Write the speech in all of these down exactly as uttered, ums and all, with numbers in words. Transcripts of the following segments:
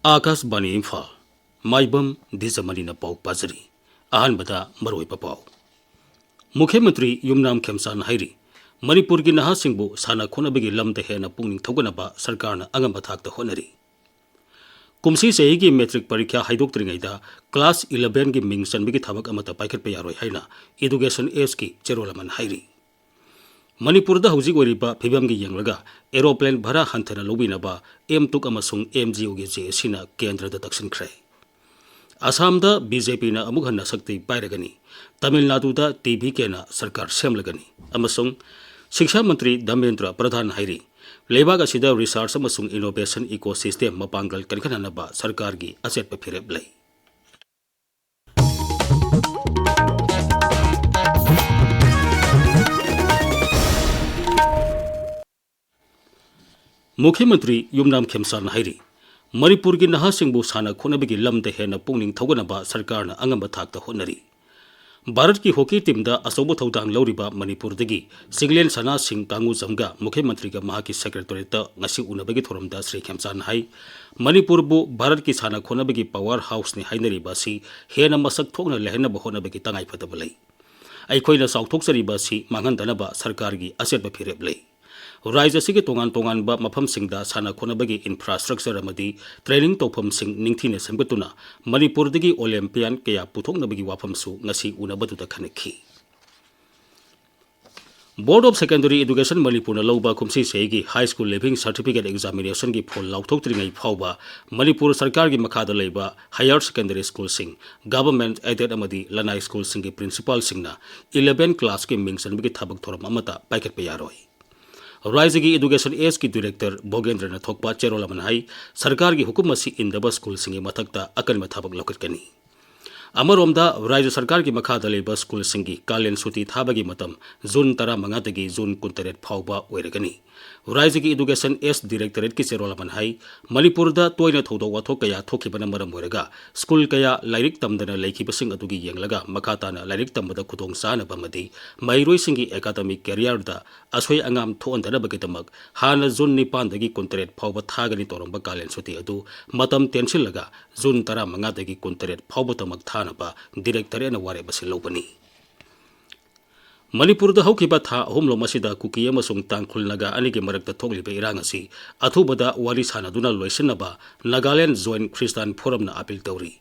ꯑꯥꯀꯥꯁꯕꯥꯅꯤ ꯏꯝꯐꯥꯜ, ꯃꯥꯏꯕꯝ ꯗꯤꯖꯃꯅꯤꯅ ꯄꯥꯎ ꯄꯥꯖꯔꯤ꯫ ꯑꯍꯥꯟꯕꯗ ꯃꯔꯨꯑꯣꯏꯕ ꯄꯥꯎ꯫ ꯃꯨꯈ꯭ꯌ ꯃꯟꯇ꯭ꯔꯤ ꯌꯨꯝꯅꯥꯝ ꯈꯦꯝꯆꯥꯟ ꯍꯥꯏꯔꯤ, ꯃꯅꯤꯄꯨꯔꯒꯤ ꯅꯍꯥꯁꯤꯡꯕꯨ ꯁꯥꯟꯅ ꯈꯣꯠꯅꯕꯒꯤ ꯂꯝꯗ ꯍꯦꯟꯅ ꯄꯨꯛꯅꯤꯡ ꯊꯧꯒꯠꯅꯕ ꯁꯔꯀꯥꯔꯅ ꯑꯉꯝꯕ ꯊꯥꯛꯇ ꯍꯣꯠꯅꯔꯤ꯫ ꯀꯨꯝꯁꯤ ꯆꯍꯤꯒꯤ ꯃꯦꯇ꯭ꯔꯤꯛ ꯄꯔꯤꯈ꯭ꯌꯥ ꯍꯥꯏꯗꯣꯛꯇ꯭ꯔꯤꯉꯩꯗ ꯀ꯭ꯂꯥꯁ elevenꯒꯤ ꯃꯤꯡ ꯆꯟꯕꯒꯤ ꯊꯕꯛ ꯑꯃꯠꯇ ꯄꯥꯏꯈꯠꯄ ꯌꯥꯔꯣꯏ ꯍꯥꯏꯅ ꯏꯗꯨꯀꯦꯁꯟ ꯑꯦꯁꯀꯤ ꯆꯦꯔꯣꯜ ꯑꯃꯅ ꯍꯥꯏꯔꯤ꯫ ꯃꯅꯤꯄꯨꯔꯗ ꯍꯧꯖꯤꯛ ꯑꯣꯏꯔꯤꯕ ꯐꯤꯕꯝꯒꯤ ꯌꯦꯡꯂꯒ aeroplane ꯚꯔꯥ ꯍꯟꯊꯅ ꯂꯧꯕꯤꯅꯕ ꯑꯦꯝ ꯇꯨꯛ ꯑꯃꯁꯨꯡ ꯑꯦꯝ ꯖꯤ ꯑꯣꯒꯤ ꯖꯦ ꯑꯦ ꯁꯤꯅ ꯀꯦꯟꯗ꯭ꯔꯗ ꯇꯛꯁꯤꯟꯈ꯭ꯔꯦ꯫ ꯑꯁꯥꯝꯗ ꯕꯤ ꯖꯦ ꯄꯤꯅ ꯑꯃꯨꯛ ꯍꯟꯅ ꯁꯛꯇꯤ ꯄꯥꯏꯔꯒꯅꯤ꯫ ꯇꯥꯃꯤꯜ ꯅꯥꯗꯨꯗ ꯇꯤ ꯚꯤ ꯀꯦꯅ ꯁꯔꯀꯥꯔ ꯁꯦꯝꯂꯒꯅꯤ꯫ ꯑꯃꯁꯨꯡ ꯁꯤꯛꯁꯥ ꯃꯟꯇ꯭ꯔꯤ ꯙꯔꯃꯦꯟꯗ꯭ꯔ ꯄ꯭ꯔꯙꯥꯟ ꯍꯥꯏꯔꯤ, ꯂꯩꯕꯥꯛ ꯑꯁꯤꯗ research ꯑꯃꯁꯨꯡ innovation ecosystem ꯃꯄꯥꯡꯒꯜ ꯀꯟꯈꯠꯍꯟꯅꯕ ꯁꯔꯀꯥꯔꯒꯤ ꯑꯆꯦꯠꯄ ꯐꯤꯔꯦꯞ ꯂꯩ꯫ ꯃꯨꯈ꯭ꯌ ꯃꯟꯇ꯭ꯔꯤ ꯌꯨꯝꯅꯥꯝ ꯈꯦꯝꯆꯥꯟꯅ ꯍꯥꯏꯔꯤ, ꯃꯅꯤꯄꯨꯔꯒꯤ ꯅꯍꯥꯁꯤꯡꯕꯨ ꯁꯥꯟꯅ ꯈꯣꯠꯅꯕꯒꯤ ꯂꯝꯗ ꯍꯦꯟꯅ ꯄꯨꯛꯅꯤꯡ ꯊꯧꯒꯠꯅꯕ ꯁꯔꯀꯥꯔꯅ ꯑꯉꯝꯕ ꯊꯥꯛꯇ ꯍꯣꯠꯅꯔꯤ꯫ ꯚꯥꯔꯠꯀꯤ ꯍꯣꯀꯤ ꯇꯤꯝꯗ ꯑꯆꯧꯕ ꯊꯧꯗꯥꯡ ꯂꯧꯔꯤꯕ ꯃꯅꯤꯄꯨꯔꯗꯒꯤ ꯆꯤꯡꯂꯦꯟ ꯁꯅꯥ ꯁꯤꯡ ꯀꯥꯡꯉꯨꯖꯝꯒ ꯃꯨꯈ꯭ꯌ ꯃꯟꯇ꯭ꯔꯤꯒ ꯃꯍꯥꯛꯀꯤ ꯁꯦꯀ꯭ꯔꯦꯇꯔꯤꯌꯦꯠꯇ ꯉꯁꯤ ꯎꯅꯕꯒꯤ ꯊꯧꯔꯝꯗ ꯁ꯭ꯔꯤ ꯈꯦꯝꯆꯥꯟꯅ ꯍꯥꯏ, ꯃꯅꯤꯄꯨꯔꯕꯨ ꯚꯥꯔꯠꯀꯤ ꯁꯥꯟꯅ ꯈꯣꯠꯅꯕꯒꯤ power houseꯅꯤ ꯍꯥꯏꯅꯔꯤꯕ ꯑꯁꯤ ꯍꯦꯟꯅ ꯃꯁꯛ ꯊꯣꯛꯅ ꯂꯩꯍꯟꯅꯕ ꯍꯣꯠꯅꯕꯒꯤ ꯇꯉꯥꯏꯐꯗꯕ ꯂꯩ꯫ ꯑꯩꯈꯣꯏꯅ ꯆꯥꯎꯊꯣꯛꯆꯔꯤꯕ ꯑꯁꯤ ꯃꯥꯡꯍꯟꯗꯅꯕ ꯁꯔꯀꯥꯔꯒꯤ ꯑꯆꯦꯠꯄ ꯐꯤꯔꯦꯞ ꯂꯩ꯫ ꯔꯥꯖ꯭ꯌ ꯑꯁꯤꯒꯤ ꯇꯣꯉꯥꯟ ꯇꯣꯉꯥꯟꯕ ꯃꯐꯝꯁꯤꯡꯗ ꯁꯥꯟꯅ ꯈꯣꯠꯅꯕꯒꯤ infrastructure ꯑꯃꯗꯤ training ꯇꯧꯐꯝꯁꯤꯡ ꯅꯤꯡꯊꯤꯅ ꯁꯦꯝꯒꯠꯇꯨꯅ ꯃꯅꯤꯄꯨꯔꯗꯒꯤ Olympian ꯀꯌꯥ ꯄꯨꯊꯣꯛꯅꯕꯒꯤ ꯋꯥꯐꯝꯁꯨ ꯉꯁꯤ ꯎꯅꯕꯗꯨꯗ ꯈꯟꯅꯈꯤ꯫ Board of Secondary Education ꯃꯅꯤꯄꯨꯔꯅ ꯂꯧꯕ ꯀꯨꯝꯁꯤ ꯆꯍꯤꯒꯤ High School Leaving Certificate Examinationꯒꯤ ꯐꯣꯜ ꯂꯥꯎꯊꯣꯛꯇ꯭ꯔꯤꯉꯩ ꯐꯥꯎꯕ ꯃꯅꯤꯄꯨꯔ ꯁꯔꯀꯥꯔꯒꯤ ꯃꯈꯥꯗ ꯂꯩꯕ higher secondary schoolꯁꯤꯡ, government aided ꯑꯃꯗꯤ ꯂꯅꯥꯏ schoolꯁꯤꯡꯒꯤ principalꯁꯤꯡꯅ eleven classꯀꯤ ꯃꯤꯡ ꯆꯟꯕꯒꯤ ꯊꯕꯛ ꯊꯧꯔꯝ ꯑꯃꯠꯇ ꯄꯥꯏꯈꯠꯄ ꯌꯥꯔꯣꯏ꯫ ꯔꯥꯖ꯭ꯌꯒꯤ Education Sꯀꯤ director ꯚꯣꯒꯦꯟꯗ꯭ꯔꯅ ꯊꯣꯛꯄ ꯆꯦꯔꯣꯜ ꯑꯃꯅ ꯍꯥꯏ, ꯁꯔꯀꯥꯔꯒꯤ ꯍꯨꯀꯨꯝ ꯑꯁꯤ ꯏꯟꯗꯕ schoolꯁꯤꯡꯒꯤ ꯃꯊꯛꯇ ꯑꯀꯟꯕ ꯊꯕꯛ ꯂꯧꯈꯠꯀꯅꯤ꯫ ꯑꯃꯔꯣꯝꯗ, ꯔꯥꯖ꯭ꯌ ꯁꯔꯀꯥꯔꯒꯤ ꯃꯈꯥꯗ ꯂꯩꯕ ꯁ꯭ꯀꯨꯜꯁꯤꯡꯒꯤ ꯀꯥꯂꯦꯟ ꯁꯨꯇꯤ ꯊꯥꯕꯒꯤ ꯃꯇꯝ ꯖꯨꯟ ꯇꯔꯥꯃꯉꯥꯗꯒꯤ ꯖꯨꯟ ꯀꯨꯟꯇꯔꯦꯠ ꯐꯥꯎꯕ ꯑꯣꯏꯔꯒꯅꯤ꯫ ꯔꯥꯖ꯭ꯌꯒꯤ Education S Directorateꯀꯤ ꯆꯦꯔꯣꯜ ꯑꯃꯅ ꯍꯥꯏ, ꯃꯅꯤꯄꯨꯔꯗ ꯇꯣꯏꯅ ꯊꯧꯗꯣꯛ ꯋꯥꯊꯣꯛ ꯀꯌꯥ ꯊꯣꯛꯈꯤꯕꯅ ꯃꯔꯝ ꯑꯣꯏꯔꯒ ꯁ꯭ꯀꯨꯜ ꯀꯌꯥ ꯂꯥꯏꯔꯤꯛ ꯇꯝꯗꯅ ꯂꯩꯈꯤꯕꯁꯤꯡ ꯑꯗꯨꯒꯤ ꯌꯦꯡꯂꯒ ꯃꯈꯥ ꯇꯥꯅ ꯂꯥꯏꯔꯤꯛ ꯇꯝꯕꯗ ꯈꯨꯗꯣꯡ ꯆꯥꯅꯕ ꯑꯃꯗꯤ ꯃꯍꯩꯔꯣꯏꯁꯤꯡꯒꯤ academic careerꯗ ꯑꯁꯣꯏ ꯑꯉꯥꯝ ꯊꯣꯛꯍꯟꯗꯅꯕꯒꯤꯗꯃꯛ ꯍꯥꯟꯅ ꯖꯨꯟ ꯅꯤꯄꯥꯟꯗꯒꯤ ꯀꯨꯟꯇꯔꯦꯠ ꯐꯥꯎꯕ ꯊꯥꯒꯅꯤ ꯇꯧꯔꯝꯕ ꯀꯥꯂꯦꯟ ꯁꯨꯇꯤ ꯑꯗꯨ ꯃꯇꯝ ꯇꯦꯟꯁꯤꯜꯂꯒ ꯖꯨꯟ ꯇꯔꯥꯃꯉꯥꯗꯒꯤ ꯀꯨꯟꯇꯔꯦꯠ ꯐꯥꯎꯕꯇꯃꯛ ꯊꯥꯅꯕ Directorateꯅ ꯋꯥꯔꯦꯞ ꯑꯁꯤ ꯂꯧꯕꯅꯤ꯫ ꯃꯅꯤꯄꯨꯔꯗ ꯍꯧꯈꯤꯕ ꯊꯥ ꯑꯍꯨꯝꯂꯣꯝ ꯑꯁꯤꯗ ꯀꯨꯀꯤ ꯑꯃꯁꯨꯡ ꯇꯥꯡꯈꯨꯜ ꯅꯥꯒꯥ ꯑꯅꯤꯒꯤ ꯃꯔꯛꯇ ꯊꯣꯛꯂꯤꯕ ꯏꯔꯥꯡ ꯑꯁꯤ ꯑꯊꯨꯕꯗ ꯋꯥꯔꯤ ꯁꯥꯟꯅꯗꯨꯅ ꯂꯣꯏꯁꯤꯟꯅꯕ Nagaland Joint Christian Forumꯅ appeal ꯇꯧꯔꯤ꯫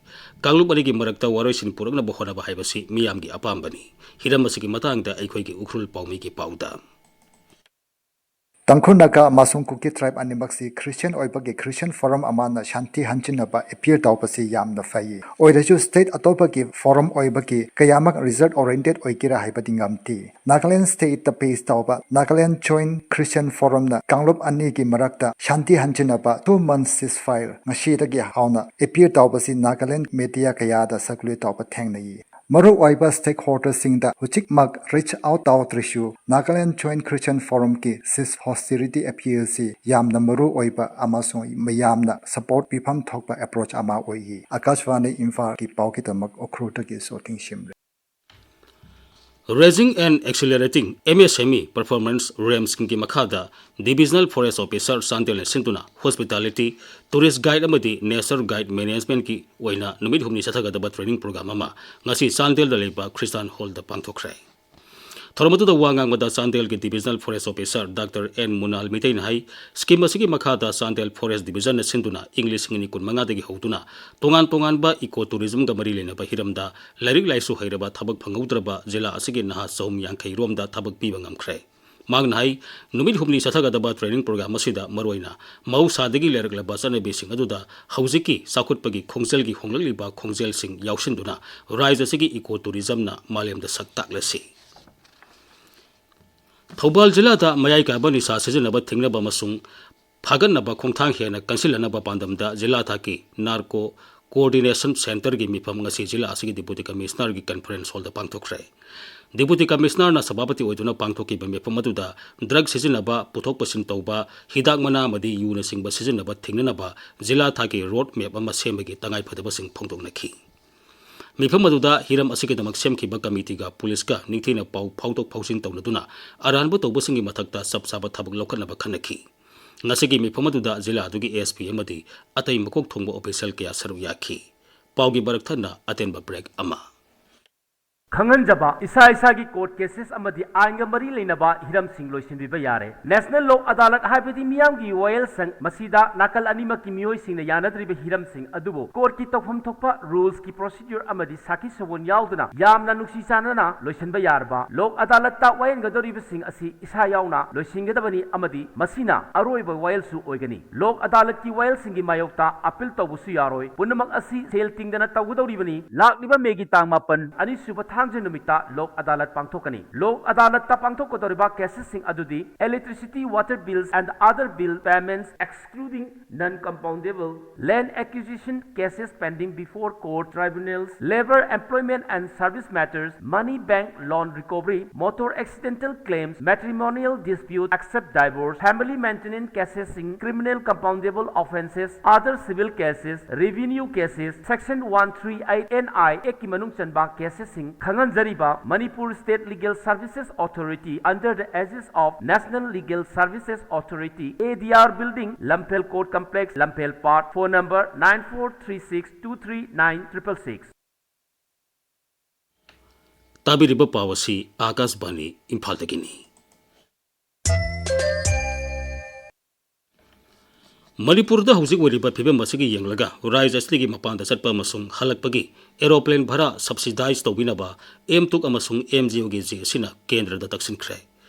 ꯀꯥꯡꯂꯨꯞ ꯑꯅꯤꯒꯤ ꯃꯔꯛꯇ ꯋꯥꯔꯣꯏꯁꯤꯟ ꯄꯨꯔꯛꯅꯕ ꯍꯣꯠꯅꯕ ꯍꯥꯏꯕꯁꯤ ꯃꯤꯌꯥꯝꯒꯤ ꯑꯄꯥꯝꯕꯅꯤ꯫ ꯍꯤꯔꯝ ꯑꯁꯤꯒꯤ ꯃꯇꯥꯡꯗ ꯑꯩꯈꯣꯏꯒꯤ ꯎꯈ꯭ꯔꯨꯜ ꯄꯥꯎꯃꯤꯒꯤ ꯄꯥꯎꯗ꯫ ꯇꯥꯡꯈꯨꯜ ꯅꯥꯒꯥ ꯑꯃꯁꯨꯡ ꯀꯨꯀꯤ tribe ꯑꯅꯤꯃꯛꯁꯤ Christian ꯑꯣꯏꯕꯒꯤ Christian Forum ꯑꯃꯅ ꯁꯥꯟꯇꯤ ꯍꯟꯖꯤꯟꯅꯕ appeal ꯇꯧꯕꯁꯤ ꯌꯥꯝꯅ ꯐꯩ꯫ ꯑꯣꯏꯔꯁꯨ state ꯑꯇꯣꯞꯄꯒꯤ forum ꯑꯣꯏꯕꯒꯤ ꯀꯌꯥꯃꯛ result oriented ꯑꯣꯏꯒꯦꯔꯥ ꯍꯥꯏꯕꯗꯤ ꯉꯝꯗꯦ꯫ Nagaland stateꯇ base ꯇꯧꯕ Nagaland Joint Christian Forumꯅ ꯀꯥꯡꯂꯨꯞ ꯑꯅꯤꯒꯤ ꯃꯔꯛꯇ ꯁꯥꯟꯇꯤ ꯍꯟꯖꯤꯟꯅꯕ two months ceasefire ꯉꯁꯤꯗꯒꯤ ꯍꯧꯅ appeal ꯇꯧꯕꯁꯤ Nagaland media ꯀꯌꯥꯗ circulate ꯇꯧꯕ ꯊꯦꯡꯅꯩ꯫ ꯃꯔꯨꯑꯣꯏꯕ stakeholderꯁꯤꯡꯗ ꯍꯧꯖꯤꯛꯃꯛ reach out ꯇꯧꯗ꯭ꯔꯁꯨ, Nagaland Joint Christian Forumꯒꯤ cease hostility appealꯁꯤ ꯌꯥꯝꯅ ꯃꯔꯨꯑꯣꯏꯕ ꯑꯃꯁꯨꯡ ꯃꯤꯌꯥꯝꯅ support ꯄꯤꯐꯝ ꯊꯣꯛꯄ approach ꯑꯃ ꯑꯣꯏꯌꯦ꯫ ꯑꯀꯥꯁꯕꯥꯅꯤ ꯏꯝꯐꯥꯜꯒꯤ ꯄꯥꯎꯒꯤꯗꯃꯛ ꯎꯈ꯭ꯔꯨꯜꯗꯒꯤ ꯁꯣꯇꯤꯡ ꯁꯤꯝꯔꯦ꯫ Raising and Accelerating MSME Performance RAMSꯀꯤ ꯃꯈꯥꯗ Divisional Forest Officer ꯆꯥꯟꯗꯦꯜꯅ ꯁꯤꯟꯗꯨꯅ Hospitality, Tourist Guide ꯑꯃꯗꯤ Nature Guide Managementꯀꯤ ꯑꯣꯏꯅ ꯅꯨꯃꯤꯠ ꯍꯨꯝꯅꯤ ꯆꯠꯊꯒꯗꯕ training program ꯑꯃ ꯉꯁꯤ ꯆꯥꯟꯗꯦꯜꯗ ꯂꯩꯕ Christian Hallꯗ ꯄꯥꯡꯊꯣꯛꯈ꯭ꯔꯦ꯫ ꯊꯧꯔꯝ ꯑꯗꯨꯗ ꯋꯥ ꯉꯥꯡꯕꯗ ꯆꯥꯟꯗꯦꯜꯒꯤ Divisional Forest Officer Doctor N ꯃꯨꯅꯥꯜ ꯃꯤꯇꯩꯅ ꯍꯥꯏ, scheme ꯑꯁꯤꯒꯤ ꯃꯈꯥꯗ ꯆꯥꯟꯗꯦꯜ Forest Divisionꯅ ꯁꯤꯟꯗꯨꯅ ꯏꯪ ꯂꯤꯁꯤꯡ ꯑꯅꯤ ꯀꯨꯟꯃꯉꯥꯗꯒꯤ ꯍꯧꯗꯨꯅ ꯇꯣꯉꯥꯟ ꯇꯣꯉꯥꯟꯕ eco tourismꯒ ꯃꯔꯤ ꯂꯩꯅꯕ ꯍꯤꯔꯝꯗ ꯂꯥꯏꯔꯤꯛ ꯂꯥꯏꯁꯨ ꯍꯩꯔꯕ ꯊꯕꯛ ꯐꯪꯍꯧꯗ꯭ꯔꯕ ꯖꯤꯂꯥ ꯑꯁꯤꯒꯤ ꯅꯍꯥ ꯆꯍꯨꯝ ꯌꯥꯡꯈꯩ ꯔꯣꯝꯗ ꯊꯕꯛ ꯄꯤꯕ ꯉꯝꯈ꯭ꯔꯦ꯫ ꯃꯍꯥꯛꯅ ꯍꯥꯏ, ꯅꯨꯃꯤꯠ ꯍꯨꯝꯅꯤ ꯆꯠꯊꯒꯗꯕ training program ꯑꯁꯤꯗ ꯃꯔꯨꯑꯣꯏꯅ ꯃꯍꯧꯁꯥꯗꯒꯤ ꯂꯩꯔꯛꯂꯕ ꯆꯠꯅꯕꯤꯁꯤꯡ ꯑꯗꯨꯗ ꯍꯧꯖꯤꯛꯀꯤ ꯆꯥꯎꯈꯠꯄꯒꯤ ꯈꯣꯡꯖꯦꯜꯒꯤ ꯍꯣꯡꯂꯛꯂꯤꯕ ꯈꯣꯡꯖꯦꯜꯁꯤꯡ ꯌꯥꯎꯁꯤꯟꯗꯨꯅ ꯔꯥꯖ꯭ꯌ ꯑꯁꯤꯒꯤ eco tourismꯅ ꯃꯥꯂꯦꯝꯗ ꯁꯛ ꯇꯥꯛꯂꯁꯤ꯫ ꯊꯧꯕꯥꯜ ꯖꯤꯂꯥꯗ ꯃꯌꯥꯏ ꯀꯥꯏꯕ ꯅꯤꯁꯥ ꯁꯤꯖꯤꯟꯅꯕ ꯊꯤꯡꯅꯕ ꯑꯃꯁꯨꯡ ꯐꯥꯒꯠꯅꯕ ꯈꯣꯡꯊꯥꯡ ꯍꯦꯟꯅ ꯀꯟꯁꯤꯜꯂꯅꯕ ꯄꯥꯟꯗꯝꯗ ꯖꯤꯂꯥ ꯊꯥꯛꯀꯤ Narco Coordination Centreꯒꯤ ꯃꯤꯐꯝ ꯉꯁꯤ ꯖꯤꯂꯥ ꯑꯁꯤꯒꯤ Deputy Commissionerꯒꯤ Conference Hallꯗ ꯄꯥꯡꯊꯣꯛꯈ꯭ꯔꯦ꯫ Deputy Commissionerꯅ ꯁꯚꯥꯄꯇꯤ ꯑꯣꯏꯗꯨꯅ ꯄꯥꯡꯊꯣꯛꯈꯤꯕ ꯃꯤꯐꯝ ꯑꯗꯨꯗ drug ꯁꯤꯖꯤꯟꯅꯕ, ꯄꯨꯊꯣꯛ ꯄꯨꯁꯤꯟ ꯇꯧꯕ, ꯍꯤꯗꯥꯛ ꯃꯅꯥ ꯑꯃꯗꯤ ꯌꯨꯅꯆꯤꯡꯕ ꯁꯤꯖꯤꯟꯅꯕ ꯊꯤꯡꯅꯅꯕ ꯖꯤꯂꯥ ꯊꯥꯛꯀꯤ road map ꯑꯃ ꯁꯦꯝꯕꯒꯤ ꯇꯉꯥꯏꯐꯗꯕꯁꯤꯡ ꯐꯣꯡꯗꯣꯛꯅꯈꯤ꯫ ꯃꯤꯐꯝ ꯑꯗꯨꯗ ꯍꯤꯔꯝ ꯑꯁꯤꯒꯤꯗꯃꯛ ꯁꯦꯝꯈꯤꯕ committeeꯒ policeꯀ ꯅꯤꯡꯊꯤꯅ ꯄꯥꯎ ꯐꯥꯎꯗꯣꯛ ꯐꯥꯎꯖꯤꯟ ꯇꯧꯅꯗꯨꯅ ꯑꯔꯥꯟꯕ ꯇꯧꯕꯁꯤꯡꯒꯤ ꯃꯊꯛꯇ ꯆꯞ ꯆꯥꯕ ꯊꯕꯛ ꯂꯧꯈꯠꯅꯕ ꯈꯟꯅꯈꯤ꯫ ꯉꯁꯤꯒꯤ ꯃꯤꯐꯝ ꯑꯗꯨꯗ ꯖꯤꯂꯥ ꯑꯗꯨꯒꯤ SP ꯑꯃꯗꯤ ꯑꯇꯩ ꯃꯀꯣꯛ ꯊꯣꯡꯕ official ꯀꯌꯥ ꯁꯔꯨꯛ ꯌꯥꯈꯤ꯫ ꯄꯥꯎꯒꯤ ꯃꯔꯛ ꯊꯠꯅ ꯑꯇꯦꯟꯕ break ꯑꯃ꯫ ꯈꯪꯍꯟꯖꯕ, ꯏꯁꯥ ꯏꯁꯥꯒꯤ court cases ꯑꯃꯗꯤ ꯑꯥꯏꯟꯒ ꯃꯔꯤ ꯂꯩꯅꯕ ꯍꯤꯔꯝꯁꯤꯡ ꯂꯣꯏꯁꯤꯟꯕꯤꯕ ꯌꯥꯔꯦ꯫ National Lok Adalat ꯍꯥꯏꯕꯗꯤ ꯃꯤꯌꯥꯝꯒꯤ ꯋꯥꯌꯦꯜꯁꯪ, ꯃꯁꯤꯗ ꯅꯥꯀꯜ ꯑꯅꯤꯃꯛꯀꯤ ꯃꯤꯑꯣꯏꯁꯤꯡꯅ ꯌꯥꯅꯗ꯭ꯔꯤꯕ ꯍꯤꯔꯝꯁꯤꯡ ꯑꯗꯨꯕꯨ courtꯀꯤ ꯇꯧꯐꯝ ꯊꯣꯛꯄ rulesꯀꯤ procedure ꯑꯃꯗꯤ ꯁꯥꯈꯤ ꯁꯑꯣꯟ ꯌꯥꯎꯗꯅ ꯌꯥꯝꯅ ꯅꯨꯡꯁꯤ ꯆꯥꯟꯅꯅ ꯂꯣꯏꯁꯤꯟꯕ ꯌꯥꯔꯕ Lok Adalatꯇ ꯋꯥꯌꯦꯟꯒꯗꯧꯔꯤꯕꯁꯤꯡ ꯑꯁꯤ ꯏꯁꯥ ꯌꯥꯎꯅ ꯂꯣꯏꯁꯤꯟꯒꯗꯕꯅꯤ ꯑꯃꯗꯤ ꯃꯁꯤꯅ ꯑꯔꯣꯏꯕ ꯋꯥꯌꯦꯜꯁꯨ ꯑꯣꯏꯒꯅꯤ꯫ Lok Adalatꯀꯤ ꯋꯥꯌꯦꯜꯁꯤꯡꯒꯤ ꯃꯥꯌꯣꯛꯇ appeal ꯇꯧꯕꯁꯨ ꯌꯥꯔꯣꯏ꯫ ꯄꯨꯝꯅꯃꯛ ꯑꯁꯤ ꯁꯦꯜ ꯇꯤꯡꯗꯅ ꯇꯧꯒꯗꯧꯔꯤꯕꯅꯤ꯫ ꯂꯥꯛꯂꯤꯕ ꯃꯦꯒꯤ ꯇꯥꯡ ꯃꯥꯄꯟ, ꯑꯅꯤꯁꯨꯕ ꯊꯥꯡꯖ ꯅꯨꯃꯤꯠꯇ Lok Adalat ꯄꯥꯡꯊꯣꯛꯀꯅꯤ꯫ Lok Adalatꯇ ꯄꯥꯡꯊꯣꯛꯀꯗꯧꯔꯤꯕ casesꯁꯤꯡ ꯑꯗꯨꯗꯤ electricity, water bills and other bill payments excluding non-compoundable, land acquisition cases pending before court tribunals, labor, employment and service matters, money bank loan recovery, motor accidental claims, matrimonial dispute except divorce, family maintenance cases in criminal compoundable offences, other civil cases, revenue cases, Section one three eight NIActꯀꯤ ꯃꯅꯨꯡ ꯆꯟꯕ casesꯁꯤꯡ ꯈꯪꯍꯟꯖꯔꯤꯕ Manipur State Legal Services Authority under the aegis of National Legal Services Authority, ADR Building, Lamphel Court Complex, Lamphel Park, phone number nine four three six two three nine triple six. ꯇꯥꯕꯤꯔꯤꯕ ꯄꯥꯎ ꯑꯁꯤ ꯑꯥꯀꯥꯁꯕꯥꯅꯤ ꯏꯝꯐꯥꯜꯗꯒꯤꯅꯤ꯫ ꯃꯅꯤꯄꯨꯔꯗ ꯍꯧꯖꯤꯛ ꯑꯣꯏꯔꯤꯕ ꯐꯤꯕꯝ ꯑꯁꯤꯒꯤ ꯌꯦꯡꯂꯒ ꯔꯥꯖ꯭ꯌ ꯑꯁꯤꯗꯒꯤ ꯃꯄꯥꯟꯗ ꯆꯠꯄ ꯑꯃꯁꯨꯡ ꯍꯜꯂꯛꯄꯒꯤ aeroplane ꯚꯔꯥ subsidize ꯇꯧꯕꯤꯅꯕ ꯑꯦꯝꯇꯨꯛ ꯑꯃꯁꯨꯡ ꯑꯦꯝꯖꯤꯑꯣꯒꯤ ꯖꯦ ꯑꯁꯤꯅ ꯀꯦꯟꯗ꯭ꯔꯗ ꯇꯛꯁꯤꯟꯈ꯭ꯔꯦ꯫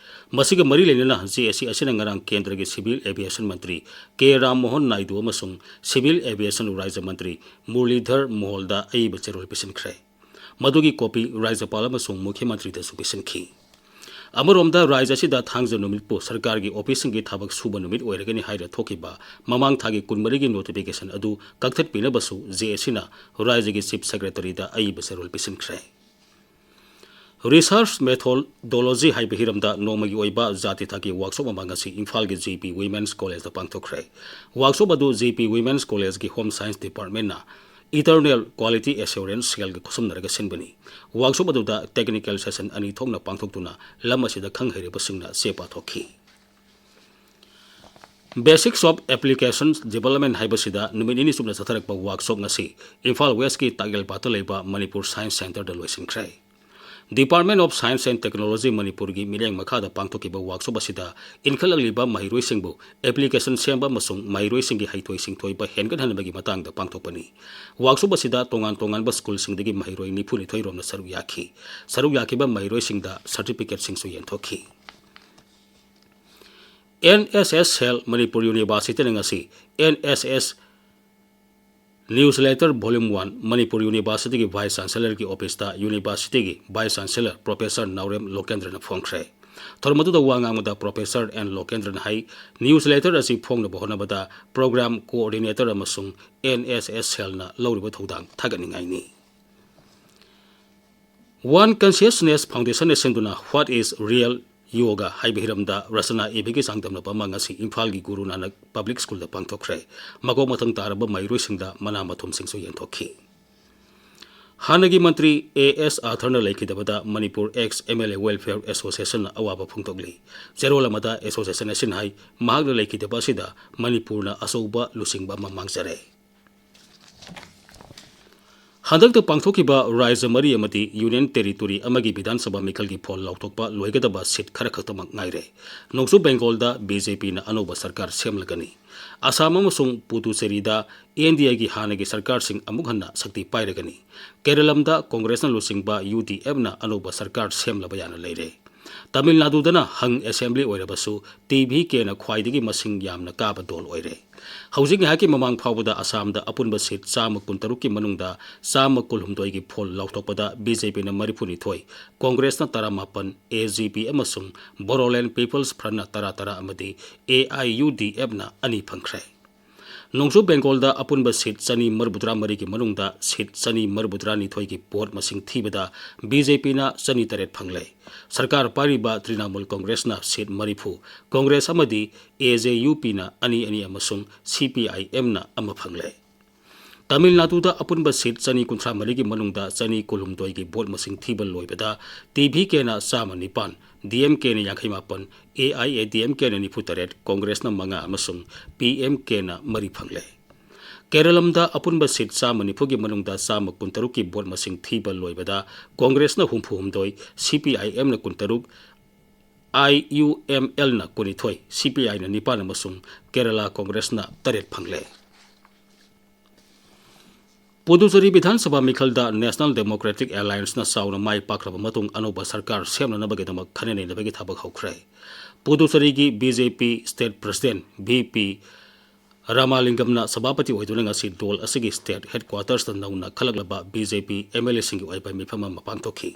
ꯃꯁꯤꯒ ꯃꯔꯤ ꯂꯩꯅꯅ ꯖꯦ ꯑꯦꯁꯤ ꯑꯁꯤꯅ ꯉꯔꯥꯡ ꯀꯦꯟꯗ꯭ꯔꯒꯤ civil aviation ꯃꯟꯇ꯭ꯔꯤ ꯀꯦ ꯔꯥꯝ ꯃꯣꯍꯟ ꯅꯥꯏꯗꯨ ꯑꯃꯁꯨꯡ civil aviation ꯔꯥꯖ꯭ꯌ ꯃꯟꯇ꯭ꯔꯤ ꯃꯨꯔꯂꯤꯙꯔ ꯃꯣꯍꯣꯜꯗ ꯑꯏꯕ ꯆꯦꯔꯣꯜ ꯄꯤꯁꯤꯟꯈ꯭ꯔꯦ꯫ ꯃꯗꯨꯒꯤ copy ꯔꯥꯖ꯭ꯌꯄꯥꯜ ꯑꯃꯁꯨꯡ ꯃꯨꯈ꯭ꯌ ꯃꯟꯇ꯭ꯔꯤꯗꯁꯨ ꯄꯤꯁꯤꯟꯈꯤ꯫ ꯑꯃꯔꯣꯝꯗ, ꯔꯥꯖ꯭ꯌ ꯑꯁꯤꯗ ꯊꯥꯡꯖ ꯅꯨꯃꯤꯠꯄꯨ ꯁꯔꯀꯥꯔꯒꯤ ꯑꯣꯐꯤꯁꯁꯤꯡꯒꯤ ꯊꯕꯛ ꯁꯨꯕ ꯅꯨꯃꯤꯠ ꯑꯣꯏꯔꯒꯅꯤ ꯍꯥꯏꯔ ꯊꯣꯛꯈꯤꯕ ꯃꯃꯥꯡ ꯊꯥꯒꯤ ꯀꯨꯟꯃꯔꯤꯒꯤ ꯅꯣꯇꯤꯐꯤꯀꯦꯁꯟ ꯑꯗꯨ ꯀꯛꯊꯠꯄꯤꯅꯕꯁꯨ ꯖꯦ ꯑꯦ ꯁꯤꯅ ꯔꯥꯖ꯭ꯌꯒꯤ ꯆꯤꯐ ꯁꯦꯀ꯭ꯔꯦꯇꯔꯤꯗ ꯑꯏꯕ ꯆꯦꯔꯣꯜ ꯄꯤꯁꯤꯟꯈ꯭ꯔꯦ꯫ ꯔꯤꯁꯔꯆ ꯃꯦꯊꯣꯗꯣꯂꯣꯖꯤ ꯍꯥꯏꯕ ꯍꯤꯔꯝꯗ ꯅꯣꯡꯃꯒꯤ ꯑꯣꯏꯕ ꯖꯥꯇꯤ ꯊꯥꯛꯀꯤ ꯋꯥꯛꯁꯣꯞ ꯑꯃ ꯉꯁꯤ ꯏꯝꯐꯥꯜꯒꯤ ꯖꯤ ꯄꯤ ꯋꯤꯃꯦꯟꯁ ꯀꯣꯂꯦꯖꯇ ꯄꯥꯡꯊꯣꯛꯈ꯭ꯔꯦ꯫ ꯋꯥꯛꯁꯣꯞ ꯑꯗꯨ ꯖꯤ ꯄꯤ ꯋꯤꯃꯦꯟꯁ ꯀꯣꯂꯦꯖꯀꯤ ꯍꯣꯝ ꯁꯥꯏꯟꯁ ꯗꯤꯄꯥꯔꯠꯃꯦꯟꯅ ꯏꯇꯔꯅꯦꯜ ꯀ꯭ꯋꯥꯂꯤꯇꯤ ꯑꯦꯁꯨꯔꯦꯟꯁ ꯁꯦꯜꯒ ꯈꯨꯠꯁꯝꯅꯔꯒ ꯁꯤꯟꯕꯅꯤ꯫ ꯋꯥꯛꯁꯣꯞ ꯑꯗꯨꯗ ꯇꯦꯛꯅꯤꯀꯦꯜ ꯁꯦꯁꯟ ꯑꯅꯤ ꯊꯣꯛꯅ ꯄꯥꯡꯊꯣꯛꯇꯨꯅ ꯂꯝ ꯑꯁꯤꯗ ꯈꯪ ꯍꯩꯔꯕꯁꯤꯡꯅ ꯆꯦ ꯄꯥꯊꯣꯛꯈꯤ꯫ Basics of Application Development ꯍꯥꯏꯕꯁꯤꯗ ꯅꯨꯃꯤꯠ ꯅꯤꯅꯤ ꯆꯨꯞꯅ ꯆꯠꯊꯔꯛꯄ ꯋꯥꯛꯁꯣꯞ ꯉꯁꯤ ꯏꯝꯐꯥꯜ ꯋꯦꯁꯀꯤ ꯇꯥꯛꯌꯦꯜꯄꯥꯠꯇ ꯂꯩꯕ ꯃꯅꯤꯄꯨꯔ ꯁꯥꯏꯟꯁ ꯁꯦꯟꯇꯔꯗ ꯂꯣꯏꯁꯤꯟꯈ꯭ꯔꯦ꯫ Department of Science and Technology ꯃꯅꯤꯄꯨꯔꯒꯤ ꯃꯤꯠꯌꯦꯡ ꯃꯈꯥꯗ ꯄꯥꯡꯊꯣꯛꯈꯤꯕ ꯋꯥꯛꯁꯣꯞ ꯑꯁꯤꯗ ꯏꯟꯈꯠꯂꯛꯂꯤꯕ ꯃꯍꯩꯔꯣꯏꯁꯤꯡꯕꯨ ꯑꯦꯄ꯭ꯂꯤꯀꯦꯁꯟ ꯁꯦꯝꯕ ꯑꯃꯁꯨꯡ ꯃꯍꯩꯔꯣꯏꯁꯤꯡꯒꯤ ꯍꯩꯊꯣꯏ ꯁꯤꯡꯊꯣꯏꯕ ꯍꯦꯟꯒꯠꯍꯟꯕꯒꯤ ꯃꯇꯥꯡꯗ ꯄꯥꯡꯊꯣꯛꯄꯅꯤ꯫ ꯋꯥꯛꯁꯣꯞ ꯑꯁꯤꯗ ꯇꯣꯉꯥꯟ ꯇꯣꯉꯥꯟꯕ ꯁ꯭ꯀꯨꯜꯁꯤꯡꯗꯒꯤ ꯃꯍꯩꯔꯣꯏ ꯅꯤꯐꯨꯅꯤꯊꯣꯏ ꯔꯣꯝꯅ ꯁꯔꯨꯛ ꯌꯥꯈꯤ꯫ ꯁꯔꯨꯛ ꯌꯥꯈꯤꯕ ꯃꯍꯩꯔꯣꯏꯁꯤꯡꯗ ꯁꯥꯔꯇꯤꯐꯤꯀꯦꯠꯁꯤꯡꯁꯨ ꯌꯦꯟꯊꯣꯛꯈꯤ꯫ ꯑꯦꯟ ꯑꯦꯁ ꯑꯦꯁ ꯁꯦꯜ ꯃꯅꯤꯄꯨꯔ ꯌꯨꯅꯤꯚꯔꯁꯤꯇꯤꯅ ꯉꯁꯤ N S S Newsletter Volume One Manipur ꯌꯨꯅꯤꯚꯔꯁꯤꯇꯤꯒꯤ ꯚꯥꯏꯁ ꯆꯥꯟꯁꯦꯂꯔꯒꯤ ꯑꯣꯐꯤꯁꯇ ꯌꯨꯅꯤꯚꯔꯁꯤꯇꯤꯒꯤ ꯚꯥꯏꯁ ꯆꯥꯟꯁꯦꯂꯔ ꯄ꯭ꯔꯣꯐꯦꯁꯔ ꯅꯥꯎꯔꯦꯝ ꯂꯣꯀꯦꯟꯗ꯭ꯔꯅ ꯐꯣꯡꯈ꯭ꯔꯦ꯫ ꯊꯧꯔꯝ ꯑꯗꯨꯗ ꯋꯥ ꯉꯥꯡꯕꯗ ꯄ꯭ꯔꯣꯐꯦꯁꯔ ꯑꯦꯟ ꯂꯣꯀꯦꯟꯗ꯭ꯔꯅ ꯍꯥꯏ, ꯅ꯭ꯌꯨꯁꯂꯦꯇꯔ ꯑꯁꯤ ꯐꯣꯡꯅꯕ ꯍꯣꯠꯅꯕꯗ ꯄ꯭ꯔꯣꯒ꯭ꯔꯥꯝ ꯀꯣꯑꯣꯔꯗꯤꯅꯦꯇꯔ ꯑꯃꯁꯨꯡ ꯑꯦꯟ ꯑꯦꯁ ꯑꯦꯁ ꯁꯦꯜꯅ ꯂꯧꯔꯤꯕ ꯊꯧꯗꯥꯡ ꯊꯥꯒꯠꯅꯤꯡꯉꯥꯏꯅꯤ꯫ One Consciousness Foundationꯅ ꯁꯤꯟꯗꯨꯅ What is Real Yoga ꯍꯥꯏꯕ ꯍꯤꯔꯝꯗ ꯔꯆꯅꯥ ꯏꯕꯒꯤ ꯆꯥꯡꯗꯝꯅꯕ ꯑꯃ ꯉꯁꯤ ꯏꯝꯐꯥꯜꯒꯤ ꯒꯨꯔꯨ ꯅꯥꯅꯛ ꯄꯕ꯭ꯂꯤꯛ ꯁ꯭ꯀꯨꯜꯗ ꯄꯥꯡꯊꯣꯛꯈ꯭ꯔꯦ꯫ ꯃꯀꯣꯛ ꯃꯊꯪ ꯇꯥꯔꯕ ꯃꯍꯩꯔꯣꯏꯁꯤꯡꯗ ꯃꯅꯥ ꯃꯊꯨꯝꯁꯤꯡꯁꯨ ꯌꯦꯟꯊꯣꯛꯈꯤ꯫ ꯍꯥꯟꯅꯒꯤ ꯃꯟꯇ꯭ꯔꯤ ꯑꯦ ꯑꯦꯁ ꯑꯥꯊꯔꯅ ꯂꯩꯈꯤꯗꯕꯗ Manipur ex M L A welfare ꯑꯦꯁꯣꯁꯤꯌꯦꯁꯟꯅ ꯑꯋꯥꯕ ꯐꯣꯡꯗꯣꯛꯂꯤ꯫ ꯆꯦꯔꯣꯜ ꯑꯃꯗ ꯑꯦꯁꯣꯁꯤꯌꯦꯁꯟ ꯑꯁꯤꯅ ꯍꯥꯏ, ꯃꯍꯥꯛꯅ ꯂꯩꯈꯤꯗꯕ ꯑꯁꯤꯗ ꯃꯅꯤꯄꯨꯔꯅ ꯑꯆꯧꯕ ꯂꯨꯆꯤꯡꯕ ꯑꯃ ꯃꯥꯡꯖꯔꯦ꯫ ꯍꯟꯗꯛꯇ ꯄꯥꯡꯊꯣꯛꯈꯤꯕ ꯔꯥꯖ꯭ꯌ ꯃꯔꯤ ꯑꯃꯗꯤ ꯌꯨꯅꯤꯌꯟ ꯇꯦꯔꯤꯇꯣꯔꯤ ꯑꯃꯒꯤ ꯕꯤꯙꯥꯟ ꯁꯚꯥ ꯃꯤꯈꯜꯒꯤ ꯐꯣꯜ ꯂꯥꯎꯊꯣꯛꯄ ꯂꯣꯏꯒꯗꯕ ꯁꯤꯠ ꯈꯔ ꯈꯛꯇꯃꯛ ꯉꯥꯏꯔꯦ꯫ ꯅꯣꯡꯆꯨꯞ ꯕꯦꯡꯒꯣꯜꯗ ꯕꯤ ꯖꯦ ꯄꯤꯅ ꯑꯅꯧꯕ ꯁꯔꯀꯥꯔ ꯁꯦꯝꯂꯒꯅꯤ꯫ ꯑꯁꯥꯝ ꯑꯃꯁꯨꯡ ꯄꯨꯗꯨꯆꯦꯔꯤꯗ ꯑꯦꯟ ꯗꯤ ꯑꯦꯒꯤ ꯍꯥꯟꯅꯒꯤ ꯁꯔꯀꯥꯔꯁꯤꯡ ꯑꯃꯨꯛ ꯍꯟꯅ ꯁꯛꯇꯤ ꯄꯥꯏꯔꯒꯅꯤ꯫ ꯀꯦꯔꯂꯝꯗ ꯀꯣꯡꯒ꯭ꯔꯦꯁꯅ ꯂꯨꯆꯤꯡꯕ ꯌꯨ ꯗꯤ ꯑꯦꯐꯅ ꯑꯅꯧꯕ ꯁꯔꯀꯥꯔ ꯁꯦꯝꯂꯕ ꯌꯥꯅ ꯂꯩꯔꯦ꯫ ꯇꯥꯃꯤꯜ ꯅꯥꯗꯨꯗꯅ ꯍꯪ ꯑꯦꯁꯦꯝꯕ꯭ꯂꯤ ꯑꯣꯏꯔꯕꯁꯨ ꯇꯤ ꯚꯤ ꯀꯦꯅ ꯈ꯭ꯋꯥꯏꯗꯒꯤ ꯃꯁꯤꯡ ꯌꯥꯝꯅ ꯀꯥꯕ ꯗꯣꯜ ꯑꯣꯏꯔꯦ꯫ ꯍꯧꯖꯤꯛ ꯉꯥꯏꯍꯥꯛꯀꯤ ꯃꯃꯥꯡ ꯐꯥꯎꯕꯗ ꯑꯁꯥꯝꯗ ꯑꯄꯨꯟꯕ ꯁꯤꯠ ꯆꯥꯝꯃ ꯀꯨꯟꯇꯔꯨꯛꯀꯤ ꯃꯅꯨꯡꯗ ꯆꯥꯝꯃ ꯀꯨꯟꯍꯨꯝꯗꯣꯏꯒꯤ ꯐꯣꯜ ꯂꯥꯎꯊꯣꯛꯄꯗ ꯕꯤ ꯖꯦ ꯄꯤꯅ ꯃꯔꯤꯐꯨꯅꯤꯊꯣꯏ, ꯀꯣꯡꯒ꯭ꯔꯦꯁꯅ ꯇꯔꯥꯃꯥꯄꯟ, ꯑꯦ ꯖꯤ ꯄꯤ ꯑꯃꯁꯨꯡ ꯕꯣꯔꯣꯂꯦꯟ ꯄꯤꯄꯜꯁ ꯐ꯭ꯔꯟꯠꯅ ꯇꯔꯥ ꯇꯔꯥ ꯑꯃꯗꯤ ꯑꯦ ꯑꯥꯏ ꯌꯨ ꯗꯤ ꯑꯦꯐꯅ ꯑꯅꯤ ꯐꯪꯈ꯭ꯔꯦ꯫ ꯅꯣꯡꯆꯨꯞ ꯕꯦꯡꯒꯣꯜꯗ ꯑꯄꯨꯟꯕ ꯁꯤꯠ ꯆꯅꯤ ꯃꯔꯤꯐꯨꯇꯔꯥ ꯃꯔꯤꯒꯤ ꯃꯅꯨꯡꯗ ꯁꯤꯠ ꯆꯅꯤ ꯃꯔꯤꯐꯨꯇꯔꯥ ꯅꯤꯊꯣꯏꯒꯤ ꯚꯣꯠ ꯃꯁꯤꯡ ꯊꯤꯕꯗ ꯕꯤ ꯖꯦ ꯄꯤꯅ ꯆꯅꯤ ꯇꯔꯦꯠ ꯐꯪꯂꯦ꯫ ꯁꯔꯀꯥꯔ ꯄꯥꯏꯔꯤꯕ ꯇ꯭ꯔꯤꯅꯥꯃꯨꯜ ꯀꯣꯡꯒ꯭ꯔꯦꯁꯅ ꯁꯤꯠ ꯃꯔꯤꯐꯨ, ꯀꯣꯡꯒ꯭ꯔꯦꯁ ꯑꯃꯗꯤ ꯑꯦ ꯖꯦ ꯌꯨ ꯄꯤꯅ ꯑꯅꯤ ꯑꯅꯤ ꯑꯃꯁꯨꯡ ꯁꯤ ꯄꯤ ꯑꯥꯏ ꯑꯦꯝꯅ ꯑꯃ ꯐꯪꯂꯦ꯫ ꯇꯥꯃꯤꯜ ꯅꯥꯗꯨꯗ ꯑꯄꯨꯟꯕ ꯁꯤꯠ ꯆꯅꯤ ꯀꯨꯟꯊ꯭ꯔꯥ ꯃꯔꯤꯒꯤ ꯃꯅꯨꯡꯗ ꯆꯅꯤ ꯀꯨꯟꯍꯨꯝꯗꯣꯏꯒꯤ ꯚꯣꯠ ꯃꯁꯤꯡ ꯊꯤꯕ ꯂꯣꯏꯕꯗ ꯇꯤ ꯚꯤ ꯀꯦꯅ ꯆꯥꯝꯃ ꯅꯤꯄꯥꯟ, ꯗꯤ ꯑꯦꯝ ꯀꯦꯅ ꯌꯥꯡꯈꯩ ꯃꯥꯄꯟ, A I A D M ꯀꯦꯅ ꯅꯤꯐꯨ ꯇꯔꯦꯠ, ꯀꯣꯡꯒ꯭ꯔꯦꯁꯅ ꯃꯉꯥ ꯑꯃꯁꯨꯡ ꯄꯤ ꯑꯦꯝ ꯀꯦꯅ ꯃꯔꯤ ꯐꯪꯂꯦ꯫ ꯀꯦꯔꯂꯝꯗ ꯑꯄꯨꯟꯕ ꯁꯤꯠ ꯆꯥꯝꯃ ꯅꯤꯐꯨꯒꯤ ꯃꯅꯨꯡꯗ ꯆꯥꯝꯃ ꯀꯨꯟꯇꯔꯨꯛꯀꯤ ꯚꯣꯠ ꯃꯁꯤꯡ ꯊꯤꯕ ꯂꯣꯏꯕꯗ ꯀꯣꯡꯒ꯭ꯔꯦꯁꯅ ꯍꯨꯝꯐꯨ ꯍꯨꯝꯗꯣꯏ, ꯁꯤ ꯄꯤ ꯑꯥꯏ ꯑꯦꯝꯅ ꯀꯨꯟꯇꯔꯨꯛ, ꯑꯥꯏ ꯌꯨ ꯑꯦꯝ ꯑꯦꯜꯅ ꯀꯨꯟꯅꯤꯊꯣꯏ, ꯁꯤ ꯄꯤ ꯑꯥꯏꯅ ꯅꯤꯄꯥꯟ ꯑꯃꯁꯨꯡ ꯀꯦꯔꯂꯥ ꯀꯣꯡꯒ꯭ꯔꯦꯁꯅ ꯇꯔꯦꯠ ꯐꯪꯂꯦ꯫ ꯄꯨꯗꯨꯆꯦꯔꯤ ꯕꯤꯙꯥꯟ ꯁꯚꯥ ꯃꯤꯈꯜꯗ ꯅꯦꯁꯅꯦꯜ ꯗꯦꯃꯣꯀ꯭ꯔꯦꯇꯤꯛ ꯑꯦꯂꯥꯌꯟꯁꯅ ꯆꯥꯎꯅ ꯃꯥꯏ ꯄꯥꯛꯈ꯭ꯔꯕ ꯃꯇꯨꯡ ꯑꯅꯧꯕ ꯁꯔꯀꯥꯔ ꯁꯦꯝꯅꯅꯕꯒꯤꯗꯃꯛ ꯈꯟꯅ ꯅꯩꯅꯕꯒꯤ ꯊꯕꯛ ꯍꯧꯈ꯭ꯔꯦ꯫ ꯄꯨꯗꯨꯆꯦꯔꯤꯒꯤ B J P state president V P ꯔꯥꯃꯥꯂꯤꯡꯒꯝꯅ ꯁꯚꯥꯄꯇꯤ ꯑꯣꯏꯗꯨꯅ ꯉꯁꯤ ꯗꯣꯜ ꯑꯁꯤꯒꯤ ꯁ꯭ꯇꯦꯠ ꯍꯦꯗꯀ꯭ꯋꯥꯇꯔꯁꯇ ꯅꯧꯅ ꯈꯜꯂꯛꯂꯕ B J P M L ꯑꯦꯁꯤꯡꯒꯤ ꯑꯣꯏꯕ ꯃꯤꯐꯝ ꯑꯃ ꯄꯥꯡꯊꯣꯛꯈꯤ꯫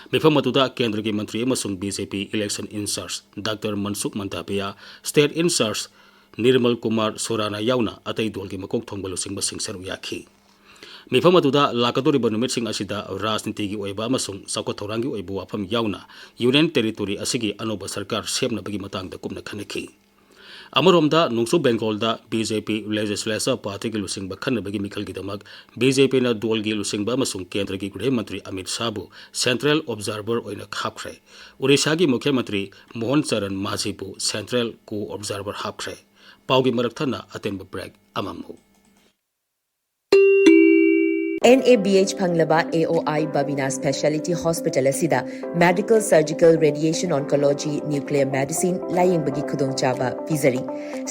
ꯃꯤꯐꯝ ꯑꯗꯨꯗ ꯀꯦꯟꯗ꯭ꯔꯒꯤ ꯃꯟꯇ꯭ꯔꯤ ꯑꯃꯁꯨꯡ B J P election incharge doctor Mansukh Mandaviya, state incharge Nirmal Kumar Surana ꯌꯥꯎꯅ ꯑꯇꯩ ꯗꯣꯜꯒꯤ ꯃꯀꯣꯛ ꯊꯣꯡꯕ ꯂꯨꯆꯤꯡꯕꯁꯤꯡ ꯁꯔꯨꯛ ꯌꯥꯈꯤ꯫ ꯃꯤꯐꯝ ꯑꯗꯨꯗ ꯂꯥꯛꯀꯗꯧꯔꯤꯕ ꯅꯨꯃꯤꯠꯁꯤꯡ ꯑꯁꯤꯗ ꯔꯥꯖꯅꯤꯇꯤꯒꯤ ꯑꯣꯏꯕ ꯑꯃꯁꯨꯡ ꯆꯥꯎꯈꯠ ꯊꯧꯔꯥꯡꯒꯤ ꯑꯣꯏꯕ ꯋꯥꯐꯝ ꯌꯥꯎꯅ ꯌꯨꯅꯤꯌꯟ ꯇꯦꯔꯤꯇꯣꯔꯤ ꯑꯁꯤꯒꯤ ꯑꯅꯧꯕ ꯁꯔꯀꯥꯔ ꯁꯦꯝꯅꯕꯒꯤ ꯃꯇꯥꯡꯗ ꯀꯨꯞꯅ ꯈꯟꯅꯈꯤ꯫ ꯑꯃꯔꯣꯝꯗ, ꯅꯣꯡꯆꯨꯞ ꯕꯦꯡꯒꯣꯜꯗ ꯕꯤ ꯖꯦ ꯄꯤ ꯂꯦꯖꯤꯁꯂꯦꯆꯔ ꯄꯥꯔꯇꯤꯒꯤ ꯂꯨꯆꯤꯡꯕ ꯈꯟꯅꯕꯒꯤ ꯃꯤꯈꯜꯒꯤꯗꯃꯛ ꯕꯤ ꯖꯦ ꯄꯤꯅ ꯗꯣꯜꯒꯤ ꯂꯨꯆꯤꯡꯕ ꯑꯃꯁꯨꯡ ꯀꯦꯟꯗ꯭ꯔꯒꯤ ꯒ꯭ꯔꯤꯍ ꯃꯟꯇ꯭ꯔꯤ ꯑꯃꯤꯠ ꯁꯥꯍꯕꯨ ꯁꯦꯟꯇ꯭ꯔꯦꯜ ꯑꯣꯕꯖꯥꯔꯚꯔ ꯑꯣꯏꯅ ꯍꯥꯞꯈ꯭ꯔꯦ꯫ ꯑꯣꯔꯤꯁꯥꯒꯤ ꯃꯨꯈ꯭ꯌ ꯃꯟꯇ꯭ꯔꯤ ꯃꯣꯍꯟ ꯆꯔꯟ ꯃꯥꯖꯤꯕꯨ ꯁꯦꯟꯇ꯭ꯔꯦꯜ ꯀꯣ ꯑꯣꯕꯖꯥꯔꯚꯔ ꯍꯥꯞꯈ꯭ꯔꯦ꯫ ꯄꯥꯎꯒꯤ ꯃꯔꯛ ꯊꯠꯅ ꯑꯇꯦꯟꯕ ꯕ꯭ꯔꯦꯛ ꯑꯃꯃꯨꯛ꯫ NABH ꯐꯪꯂꯕ AOI Babina Speciality Hospital ꯑꯁꯤꯗ Medical, Surgical, Radiation Oncology, Nuclear Medicine ꯂꯥꯌꯦꯡꯕꯒꯤ ꯈꯨꯗꯣꯡꯆꯥꯕ ꯄꯤꯖꯔꯤ꯫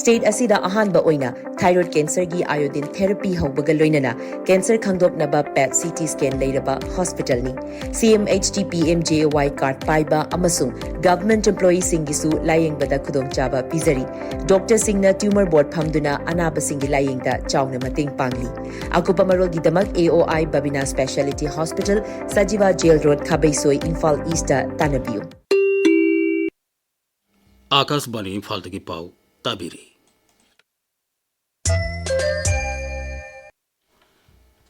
State ꯑꯁꯤꯗ ꯑꯍꯥꯟꯕ ꯑꯣꯏꯅ thyroid cancerꯒꯤ iodine therapy ꯍꯧꯕꯒ ꯂꯣꯏꯅꯅ cancer ꯈꯪꯗꯣꯛꯅꯕ PET CT scan ꯂꯩꯔꯕ hospitalꯅꯤ꯫ CMHT PMJAY card ꯄꯥꯏꯕ ꯑꯃꯁꯨꯡ government employeeꯁꯤꯡꯒꯤꯁꯨ ꯂꯥꯌꯦꯡꯕꯗ ꯈꯨꯗꯣꯡꯆꯥꯕ ꯄꯤꯖꯔꯤ꯫ Doctorꯁꯤꯡꯅ tumor board ꯐꯝꯗꯨꯅ ꯑꯅꯥꯕꯁꯤꯡꯒꯤ ꯂꯥꯌꯦꯡꯗ ꯆꯥꯎꯅ ꯃꯇꯦꯡ ꯄꯥꯡꯂꯤ꯫ ꯑꯀꯨꯞꯄ ꯃꯔꯣꯜꯒꯤꯗꯃꯛ AOI Babina Speciality Hospital, Sajiwa Jail Road, ꯈꯥꯕꯩꯁꯣꯏ, Imphal Eastꯇ ꯇꯥꯟꯅꯕꯤꯌꯨ꯫ ꯑꯥꯀꯥꯁꯕꯥꯅꯤ ꯏꯝꯐꯥꯜꯗꯒꯤ ꯄꯥꯎ ꯇꯥꯕꯤꯔꯤ꯫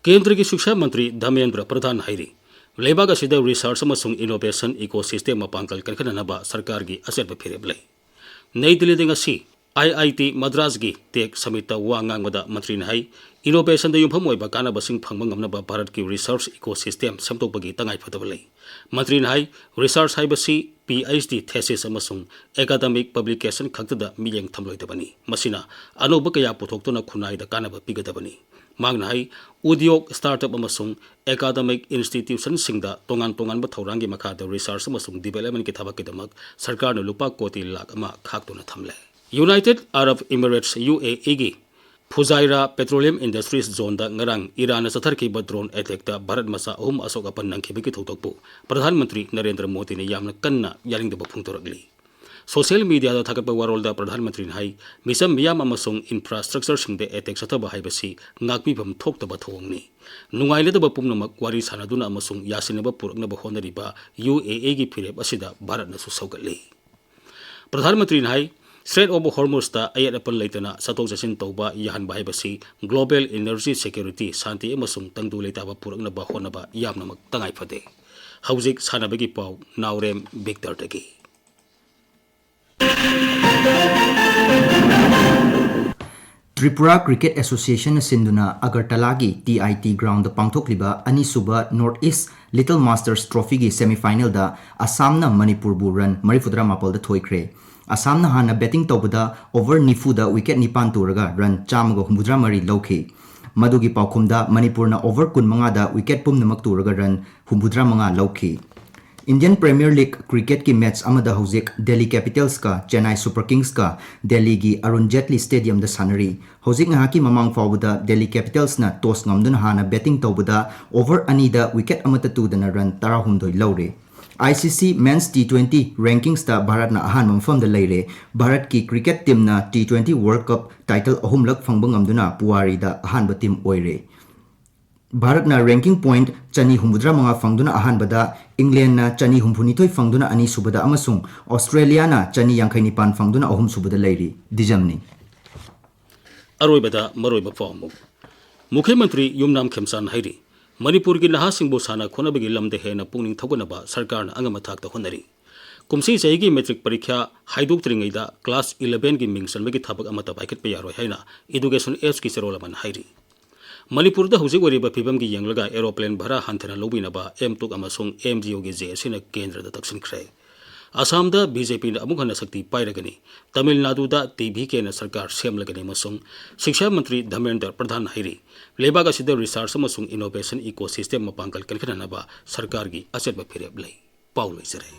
ꯀꯦꯟꯗ꯭ꯔꯒꯤ ꯁꯤꯛꯁꯥ ꯃꯟꯇ꯭ꯔꯤ ꯙꯔꯃꯦꯟꯗ꯭ꯔ ꯄ꯭ꯔꯙꯥꯟ ꯍꯥꯏꯔꯤ, ꯂꯩꯕꯥꯛ ꯑꯁꯤꯗ research ꯑꯃꯁꯨꯡ innovation ecosystem ꯃꯄꯥꯡꯒꯜ ꯀꯟꯈꯠꯅꯅꯕ ꯁꯔꯀꯥꯔꯒꯤ ꯑꯆꯦꯠꯄ ꯐꯤꯔꯦꯞ ꯂꯩ꯫ ꯅꯩ ꯗꯤꯜꯂꯤꯗ ꯉꯁꯤ IIT ꯃꯗ꯭ꯔꯥꯁꯀꯤ Tech Summitꯇ ꯋꯥ ꯉꯥꯡꯕꯗ ꯃꯟꯇ꯭ꯔꯤꯅ ꯍꯥꯏ, innovationꯗ ꯌꯨꯝꯐꯝ ꯑꯣꯏꯕ ꯀꯥꯟꯅꯕꯁꯤꯡ ꯐꯪꯕ ꯉꯝꯅꯕ ꯚꯥꯔꯠꯀꯤ research ecosystem ꯁꯦꯝꯗꯣꯛꯄꯒꯤ ꯇꯉꯥꯏꯐꯗꯕ ꯂꯩ꯫ ꯃꯟꯇ꯭ꯔꯤꯅ ꯍꯥꯏ, research ꯍꯥꯏꯕꯁꯤ PhD thesis ꯑꯃꯁꯨꯡ academic publication ꯈꯛꯇꯗ ꯃꯤꯠꯌꯦꯡ ꯊꯝꯂꯣꯏꯗꯕꯅꯤ꯫ ꯃꯁꯤꯅ ꯑꯅꯧꯕ ꯀꯌꯥ ꯄꯨꯊꯣꯛꯇꯨꯅ ꯈꯨꯟꯅꯥꯏꯗ ꯀꯥꯟꯅꯕ ꯄꯤꯒꯗꯕꯅꯤ꯫ ꯃꯍꯥꯛꯅ ꯍꯥꯏ, ꯎꯗ꯭ꯌꯣꯒ, startup ꯑꯃꯁꯨꯡ academic institutionꯁꯤꯡꯗ ꯇꯣꯉꯥꯟ ꯇꯣꯉꯥꯟꯕ ꯊꯧꯔꯥꯡꯒꯤ ꯃꯈꯥꯗ research ꯑꯃꯁꯨꯡ developmentꯀꯤ ꯊꯕꯛꯀꯤꯗꯃꯛ ꯁꯔꯀꯥꯔꯅ ꯂꯨꯄꯥ ꯀꯣꯇꯤ ꯂꯥꯈ ꯑꯃ ꯈꯥꯛꯇꯨꯅ ꯊꯝꯂꯦ꯫ United Arab Emirates, UAEꯒꯤ Fujairah Petroleum Industries Zoneꯗ ꯉꯔꯥꯡ ꯏꯔꯥꯟꯅ ꯆꯠꯊꯔꯛꯈꯤꯕ drone attackꯇ ꯚꯥꯔꯠ ꯃꯆꯥ ꯑꯍꯨꯝ ꯑꯁꯣꯛ ꯑꯄꯟ ꯅꯪꯈꯤꯕꯒꯤ ꯊꯧꯗꯣꯛꯄꯨ ꯄ꯭ꯔꯙꯥꯟ ꯃꯟꯇ꯭ꯔꯤ ꯅꯔꯦꯟꯗ꯭ꯔ ꯃꯣꯗꯤꯅ ꯌꯥꯝꯅ ꯀꯟꯅ ꯌꯥꯅꯤꯡꯗꯕ ꯐꯣꯡꯗꯣꯔꯛꯂꯤ꯫ Social mediaꯗ ꯊꯥꯒꯠꯄ ꯋꯥꯔꯣꯜꯗ ꯄ꯭ꯔꯙꯥꯟ ꯃꯟꯇ꯭ꯔꯤꯅ ꯍꯥꯏ, ꯃꯤꯆꯝ ꯃꯤꯌꯥꯝ ꯑꯃꯁꯨꯡ infrastructureꯁꯤꯡꯗ attack ꯆꯠꯊꯕ ꯍꯥꯏꯕꯁꯤ ꯉꯥꯛꯄꯤꯐꯝ ꯊꯣꯛꯇꯕ ꯊꯧꯑꯣꯡꯅꯤ꯫ ꯅꯨꯡꯉꯥꯏꯅꯗꯕ ꯄꯨꯝꯅꯃꯛ ꯋꯥꯔꯤ ꯁꯥꯅꯗꯨꯅ ꯑꯃꯁꯨꯡ ꯌꯥꯁꯤꯟꯅꯕ ꯄꯨꯔꯛꯅꯕ ꯍꯣꯠꯅꯔꯤꯕ UAEꯒꯤ ꯐꯤꯔꯦꯞ ꯑꯁꯤꯗ ꯚꯥꯔꯠꯅꯁꯨ ꯁꯧꯒꯠꯂꯤ꯫ ꯄ꯭ꯔꯙꯥꯟ ꯃꯟꯇ꯭ꯔꯤꯅ ꯍꯥꯏ, Strait of Hormuzꯇ ꯑꯌꯦꯠ ꯑꯄꯟ ꯂꯩꯇꯅ ꯆꯠꯊꯣꯛ ꯆꯠꯁꯤꯟ ꯇꯧꯕ ꯌꯥꯍꯟꯕ ꯍꯥꯏꯕꯁꯤ global energy security, ꯁꯥꯟꯇꯤ ꯑꯃꯁꯨꯡ ꯇꯪꯗꯨ ꯂꯩꯇꯥꯕ ꯄꯨꯔꯛꯅꯕ ꯍꯣꯠꯅꯕ ꯌꯥꯝꯅꯃꯛ ꯇꯉꯥꯏ ꯐꯗꯦ꯫ ꯍꯧꯖꯤꯛ ꯁꯥꯟꯅꯕꯒꯤ ꯄꯥꯎ, ꯅꯥꯎꯔꯦꯝ ꯕꯤꯛꯇꯔꯗꯒꯤ꯫ ꯇ꯭ꯔꯤꯄꯨꯔꯥ ꯀ꯭ꯔꯤꯀꯦꯠ ꯑꯦꯁꯣꯁꯤꯌꯦꯁꯟꯅ ꯁꯤꯟꯗꯨꯅ ꯑꯒꯔꯇꯂꯥꯒꯤ TIT groundꯗ ꯄꯥꯡꯊꯣꯛꯂꯤꯕ ꯑꯅꯤꯁꯨꯕ North East Little Masters Trophyꯒꯤ semifinalꯗ ꯑꯁꯥꯝꯅ ꯃꯅꯤꯄꯨꯔꯕꯨ run ꯃꯔꯤꯐꯨꯇꯔꯥ ꯃꯥꯄꯜꯗ ꯊꯣꯏꯈ꯭ꯔꯦ꯫ ꯑꯁꯥꯝꯅ ꯍꯥꯟꯅ batting ꯇꯧꯕꯗ over ꯅꯤꯐꯨꯗ wicket ꯅꯤꯄꯥꯟ ꯇꯨꯔꯒ run ꯆꯥꯝꯃꯒ ꯍꯨꯝꯐꯨꯇꯔꯥ ꯃꯔꯤ ꯂꯧꯈꯤ꯫ ꯃꯗꯨꯒꯤ ꯄꯥꯎꯈꯨꯝꯗ ꯃꯅꯤꯄꯨꯔꯅ over ꯀꯨꯟꯃꯉꯥꯗ wicket ꯄꯨꯝꯅꯃꯛ ꯇꯨꯔꯒ run ꯍꯨꯝꯐꯨꯇꯔꯥ ꯃꯉꯥ ꯂꯧꯈꯤ꯫ Indian Premier League cricketꯀꯤ match ꯑꯃꯗ ꯍꯧꯖꯤꯛ Delhi Capitalsꯀ Chennai Super Kingsꯀ ꯗꯦꯜꯂꯤꯒꯤ ꯑꯔꯨꯟ ꯖꯦꯠꯂꯤ Stadiumꯗ ꯁꯥꯟꯅꯔꯤ꯫ ꯍꯧꯖꯤꯛ ꯉꯥꯏꯍꯥꯛꯀꯤ ꯃꯃꯥꯡ ꯐꯥꯎꯕꯗ Delhi Capitalsꯅ toss ꯉꯝꯗꯨꯅ ꯍꯥꯟꯅ batting ꯇꯧꯕꯗ over ꯑꯅꯤꯗ wicket ꯑꯃꯠꯇ ꯇꯨꯗꯅ run ꯇꯔꯥꯍꯨꯝꯗꯣꯏ ꯂꯧꯔꯦ꯫ ICC Men's T twenty rankingsꯇ ꯚꯥꯔꯠꯅ ꯑꯍꯥꯟꯕ ꯃꯐꯝꯗ ꯂꯩꯔꯦ꯫ ꯚꯥꯔꯠꯀꯤ cricket teamꯅ T twenty World Cup title ꯑꯍꯨꯝꯂꯛ ꯐꯪꯕ ꯉꯝꯗꯨꯅ ꯄꯨꯋꯥꯔꯤꯗ ꯑꯍꯥꯟꯕ team ꯑꯣꯏꯔꯦ꯫ ꯚꯥꯔꯠꯅ ranking point ꯆꯅꯤ ꯍꯨꯝꯐꯨꯇꯔꯥ ꯃꯉꯥ ꯐꯪꯗꯨꯅ ꯑꯍꯥꯟꯕꯗ, ꯏꯪꯂꯦꯟꯅ ꯆꯅꯤ ꯍꯨꯝꯐꯨꯅꯤꯊꯣꯏ ꯐꯪꯗꯨꯅ ꯑꯅꯤꯁꯨꯕꯗ ꯑꯃꯁꯨꯡ ꯑꯣꯁꯇ꯭ꯔꯦꯂꯤꯌꯥꯅ ꯆꯅꯤ ꯌꯥꯡꯈꯩ ꯅꯤꯄꯥꯟ ꯐꯪꯗꯨꯅ ꯑꯍꯨꯝꯁꯨꯕꯗ ꯂꯩꯔꯤ꯫ ꯗꯤꯖꯝꯅꯤ꯫ ꯑꯔꯣꯏꯕꯗ ꯃꯔꯨꯑꯣꯏꯕ ꯄꯥꯎ ꯑꯃꯨꯛ꯫ ꯃꯨꯈ꯭ꯌ ꯃꯟꯇ꯭ꯔꯤ ꯌꯨꯝꯅꯥꯝ ꯈꯦꯝꯆꯥꯟ ꯍꯥꯏꯔꯤ, ꯃꯅꯤꯄꯨꯔꯒꯤ ꯅꯍꯥꯁꯤꯡꯕꯨ ꯁꯥꯟꯅ ꯈꯣꯠꯅꯕꯒꯤ ꯂꯝꯗ ꯍꯦꯟꯅ ꯄꯨꯛꯅꯤꯡ ꯊꯧꯒꯠꯅꯕ ꯁꯔꯀꯥꯔꯅ ꯑꯉꯝꯕ ꯊꯥꯛꯇ ꯍꯣꯠꯅꯔꯤ꯫ ꯀꯨꯝꯁꯤ ꯆꯍꯤꯒꯤ matric ꯄꯔꯤꯈ꯭ꯌꯥ ꯍꯥꯏꯗꯣꯛꯇ꯭ꯔꯤꯉꯩꯗ class elevenꯒꯤ ꯃꯤꯡ ꯆꯟꯕꯒꯤ ꯊꯕꯛ ꯑꯃꯠꯇ ꯄꯥꯏꯈꯠꯄ ꯌꯥꯔꯣꯏ ꯍꯥꯏꯅ Education Sꯀꯤ ꯆꯦꯔꯣꯜ ꯑꯃꯅ ꯍꯥꯏꯔꯤ꯫ ꯃꯅꯤꯄꯨꯔꯗ ꯍꯧꯖꯤꯛ ꯑꯣꯏꯔꯤꯕ ꯐꯤꯕꯝꯒꯤ ꯌꯦꯡꯂꯒ aeroplane ꯚꯔꯥ ꯍꯟꯊꯅ ꯂꯧꯕꯤꯅꯕ ꯑꯦꯝꯇꯨꯛ ꯑꯃꯁꯨꯡ ꯑꯦꯝꯖꯤꯑꯣꯒꯤ ꯖꯦꯑꯦꯁꯤꯅ ꯀꯦꯟꯗ꯭ꯔꯗ ꯇꯛꯁꯤꯟꯈ꯭ꯔꯦ꯫ ꯑꯁꯥꯝꯗ ꯕꯤ ꯖꯦ ꯄꯤꯅ ꯑꯃꯨꯛ ꯍꯟꯅ ꯁꯛꯇꯤ ꯄꯥꯏꯔꯒꯅꯤ꯫ ꯇꯥꯃꯤꯜ ꯅꯥꯗꯨꯗ ꯇꯤ ꯚꯤ ꯀꯦꯅ ꯁꯔꯀꯥꯔ ꯁꯦꯝꯂꯒꯅꯤ ꯑꯃꯁꯨꯡ ꯁꯤꯛꯁꯥ ꯃꯟꯇ꯭ꯔꯤ ꯙꯔꯃꯦꯟꯗ꯭ꯔ ꯄ꯭ꯔꯙꯥꯟ ꯍꯥꯏꯔꯤ, ꯂꯩꯕꯥꯛ ꯑꯁꯤꯗ research ꯑꯃꯁꯨꯡ innovation ecosystem ꯃꯄꯥꯡꯒꯜ ꯀꯟꯈꯠꯅꯅꯕ ꯁꯔꯀꯥꯔꯒꯤ ꯑꯆꯦꯠꯄ ꯐꯤꯔꯦꯞ ꯂꯩ꯫ ꯄꯥꯎ ꯂꯣꯏꯖꯔꯦ꯫